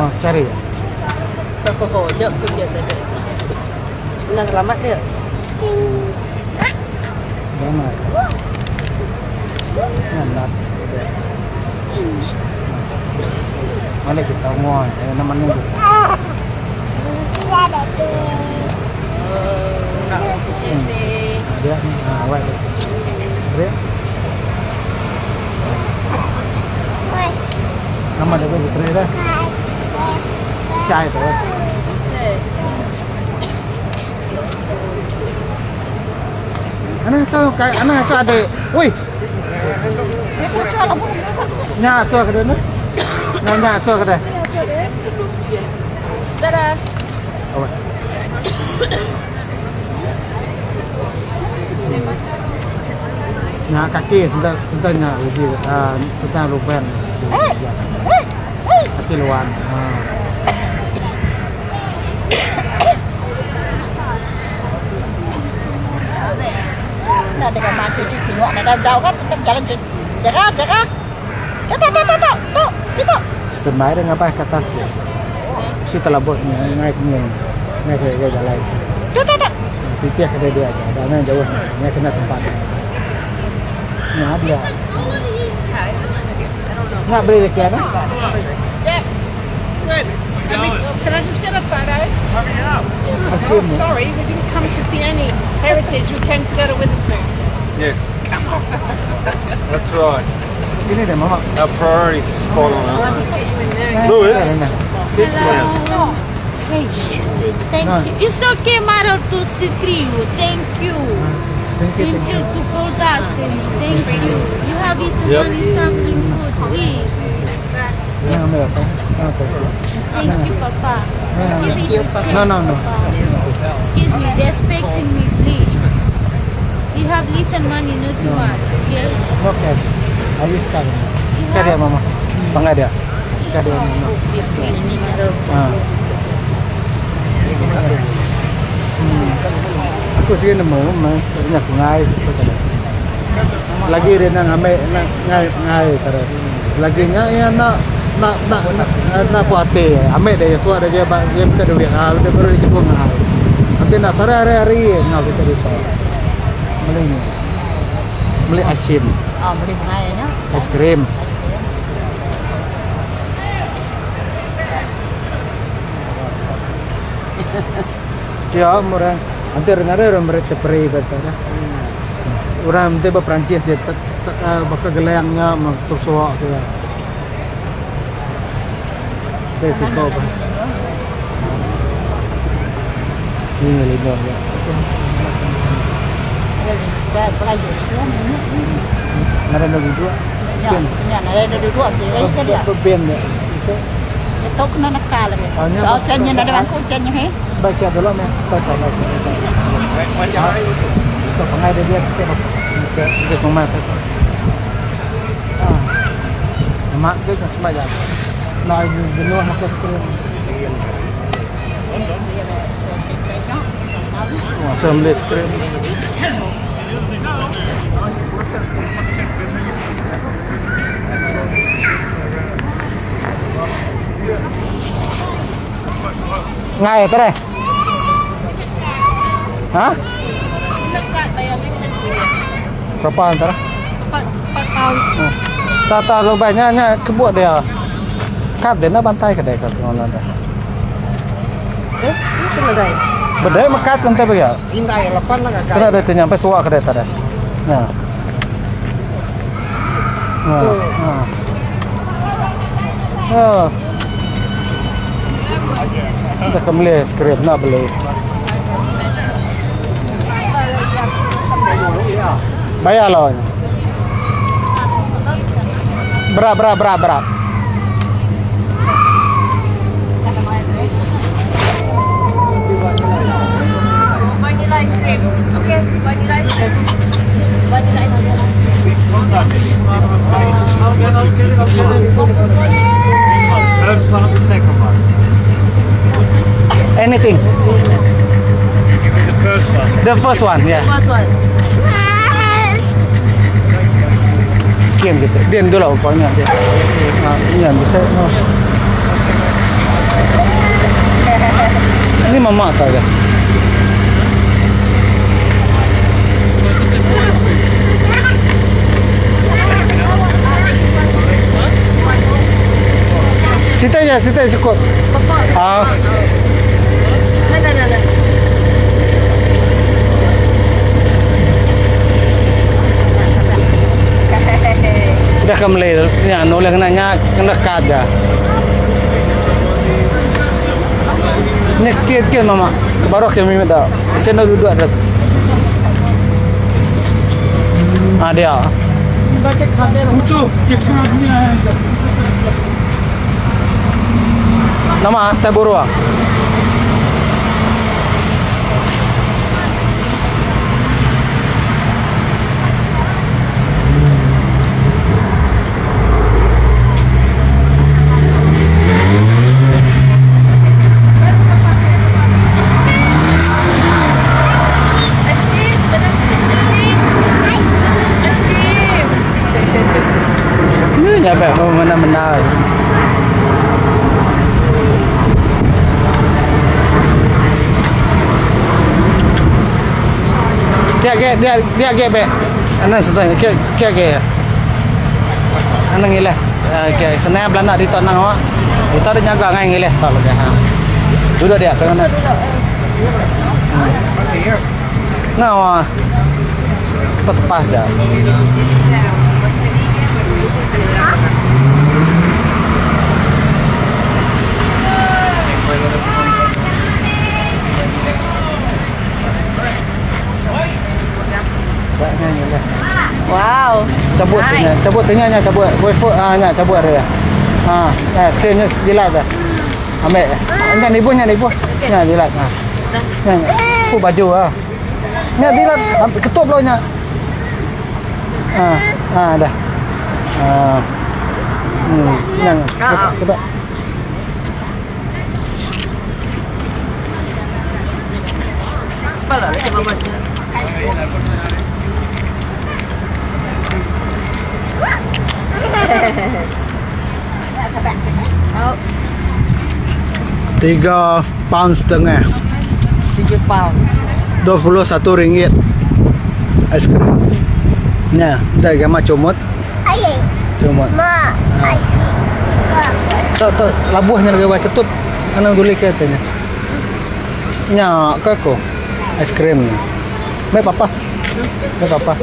Mama cari. Oh, jap kerja tadi. Nak selamat dia. Mana? Mana? Mana kita ngoi? Eh, nama ni. Dia ni, ah, awak dia. Dia. Nama dia puteri dah. Syai tu. Ana tu kai ana tu ada. Oi. Nya so ke dia? Nya nya so ke dia? Dadah. Apa? Nya kaki sudah sudah nya uji ah sudah lupen. Kaki luan. Ah. Nah, dengan mati di sini, ada jauh kan tetap jalan jaga jaga. Kita kita kita kita kita. Standby dia ngapai ke atas dia. Si telabut ni naik ni. Naik ke ke jalan. Kita kita. Titih ke dia aja. Dah main jauh ni. Ni kena sempat. Ni dia. Nak beli dekat mana? Yeah. Good. Can, we, can I just get a photo? Asyik Oh, ni. sorry, we didn't come to see any heritage. We came to go to Witherspoons. Yes. That's right. Ini dia mama. Our priorities are spot on, aren't they? Lewis, get down. Stupid. Thank No. you. It's okay, Mara, to see you. Thank you. Thank you. Thank you to call us. Thank you. You have eaten Yep. only something food, please. Ni ambil apa? Apa? Thank you, Papa. Give it to No, no, no. Papa. Excuse me, they're expecting me, please. You have little money, not too much, okay? Okay. Ayu sekarang. Cari dia mama. Bangga dia. Cari dia mama. Ah. Hmm. Aku sih nemu mah, punya sungai aku tadi. Lagi dia nak ambil nak ngai ngai tadi. Lagi nya ya nak nak nak nak nak puate. Ambil dia suat dia dia dia minta duit. Ah, dia baru dia cukup ngai. Nanti nak sore hari-hari ngau kita di Beli ni. Beli asin, Oh, beli bunga ya? es krim. Ya, orang nanti orang ada orang mereka peri kata dah. Orang nanti berperancis dia tak tak bakal gelangnya tersuak tu ya. Saya suka apa. Ini lima ya. Ada lagi dua. Ya, ada dua dia. Pembian dia. Itu kena nakal lagi. So, saya ada bangku, saya he. Baik ya dulu meh. Tak tak tak. Itu pengai dia dia kita kita kita rumah tu. Ah. Mak dia kan semua dah. Nak jenuh makan skrin. Wah, saya beli skrin. Ngay cái đây. Hah? Berapa antara? 4 pounds. Tak tak lo banyaknya kebuat dia. Kat dia nak bantai kedai kat orang dah. Eh, ini kena dah. Bedai mekat nanti bagi. Intai lapan lah kakak. Kena ada nyampe suak kedai tadi. Nah. Nah. Nah. Ah. Kita kembali skrip nak beli. Bayar lah. Berat berat berat berat. Vanilla ice cream. Okay, vanilla ice cream. Vanilla ice cream. First one or the second one? Anything. Give me the first one. The first one, yeah. First one. Kian gitu. Dia dulu pokoknya dia. Ah, ini yang bisa. No. Ni mama tau dia. Sita je, sita cukup. Ah. Nah, nah, nah. Dah ke meli nya nulih kena nya kena kad ja. Nya kin kin mama. Ke baruh ke mimit dah. Sen dah duduk dah. Ah dia. Nama tai buru ah. Nyampe mana-mana. Dia ke dia dia ke be. Anak sedang ke ke ke. Anak ngilah. Ke senang belanda di tanah awak. Kita ada jaga ngai ngilah tak lagi ha. Duduk dia tengah nak. Nah, wah. Tepas je. Wow. Cabut Nice. nya, cabut tengah nya, cabut. Wafer ah nya cabut dia. Ha, eh screen nya jilat dah. Ambil. Nya nibu nya nibu. Nya jilat ha. Nya. nya. Oh baju ah. Nya jilat ketup lo nya. Ha, ha dah. Ha. Nya. Ketup. Tiga pound setengah. 7 pound. 21 ringgit aiskrim. Nya, dah gambar comot. Comot. Ha. Tok tok labuhnya lagi wai ketup anang duli ke tanya. Nya ke ko aiskrim ni. Mai papa. Mai papa.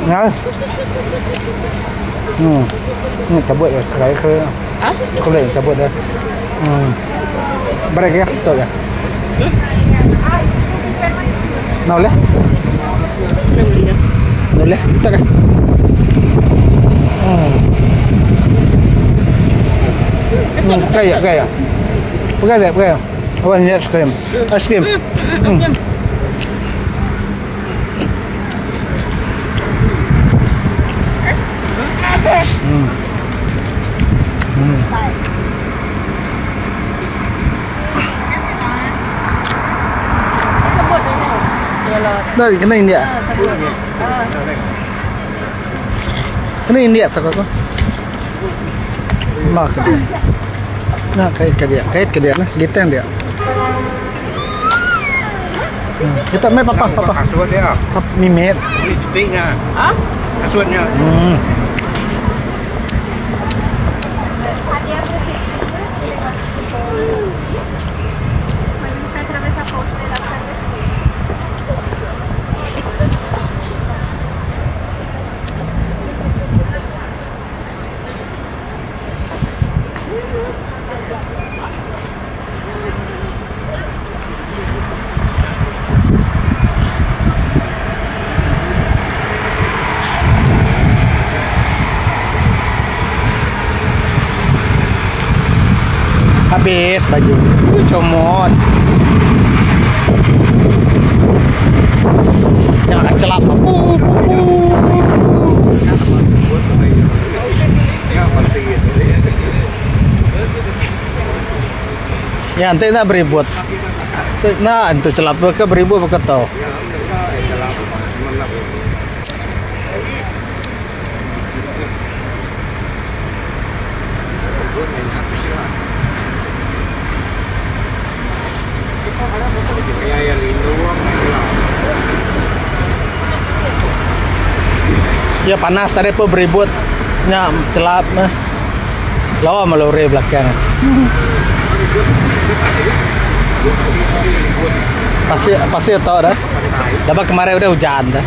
Ya. Ni cabut dia, cerai ke. Ha? Coklat cabut dia. Berapa ya? Tok ya. Nak boleh? Nak boleh? Tak ke? Kaya, kaya. Pegang dia, pegang. Awak ni aiskrim. Aiskrim. Dah kena India. Kena India tak aku. Mak dia. Nah, kait ke dia, kait ke dia lah, giteng dia. Kita mai papa, papa. Asuan dia. Papa mimit. Ini cetiknya. Ha? Asuannya. Habis baju. Comot. Yang akan celap. Ya, nanti nak beribut. Nah, itu celap ke beribut ke tahu. Ya panas tadi pun beribut nya chelap meh. Lawa meh lori belakang. Pasir pasir tok dah. Laban kemarin udah hujan dah.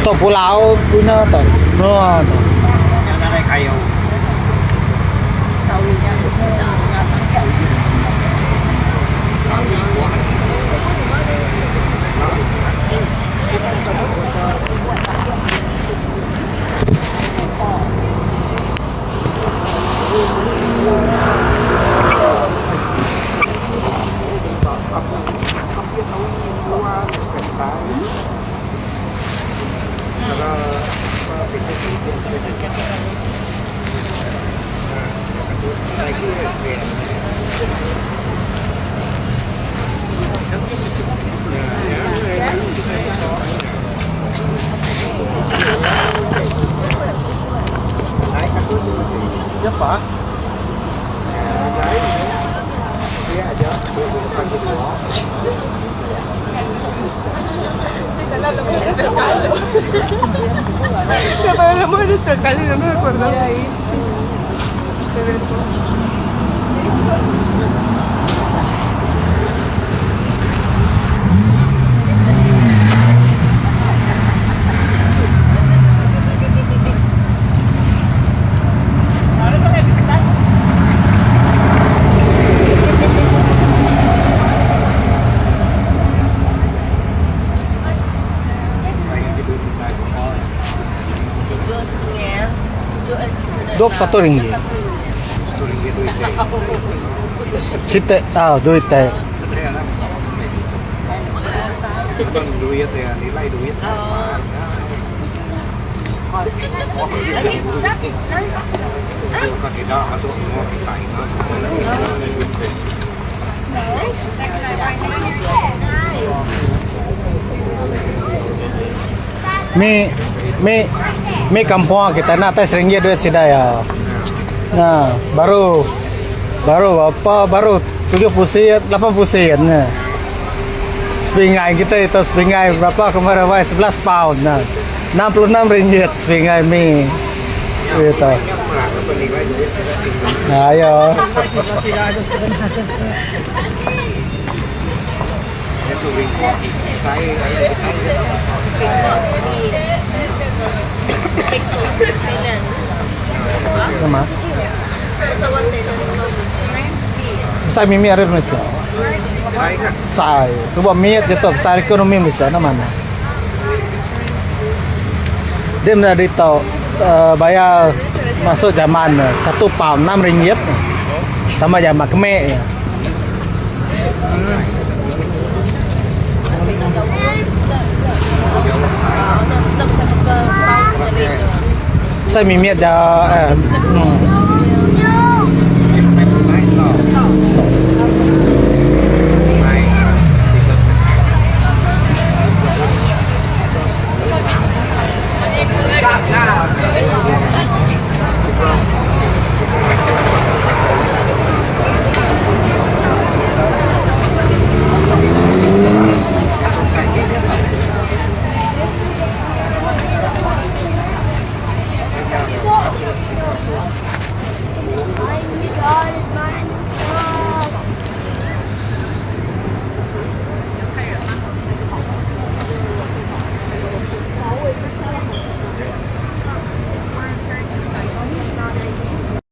Tok pulau guna tok menua tok. 21 ringgit. Siti ah duit teh. Mi mi mi kampung kita nak atas ringgit duit sida ya. Nah, baru baru apa baru 70 sen, 80 sen. Nah. Sepingai kita itu sepingai berapa kemarin wai 11 pound nah. 66 ringgit sepingai mi. Itu. Nah, ayo. Nama? Besar mimi ari Malaysia. Besar. Sebab mi tu besar ekonomi Malaysia nama mana? Dia mena tahu uh, bayar masuk zaman satu pound 6 ringgit. Tambah zaman kemek ya. Saya mimit dah eh, hmm.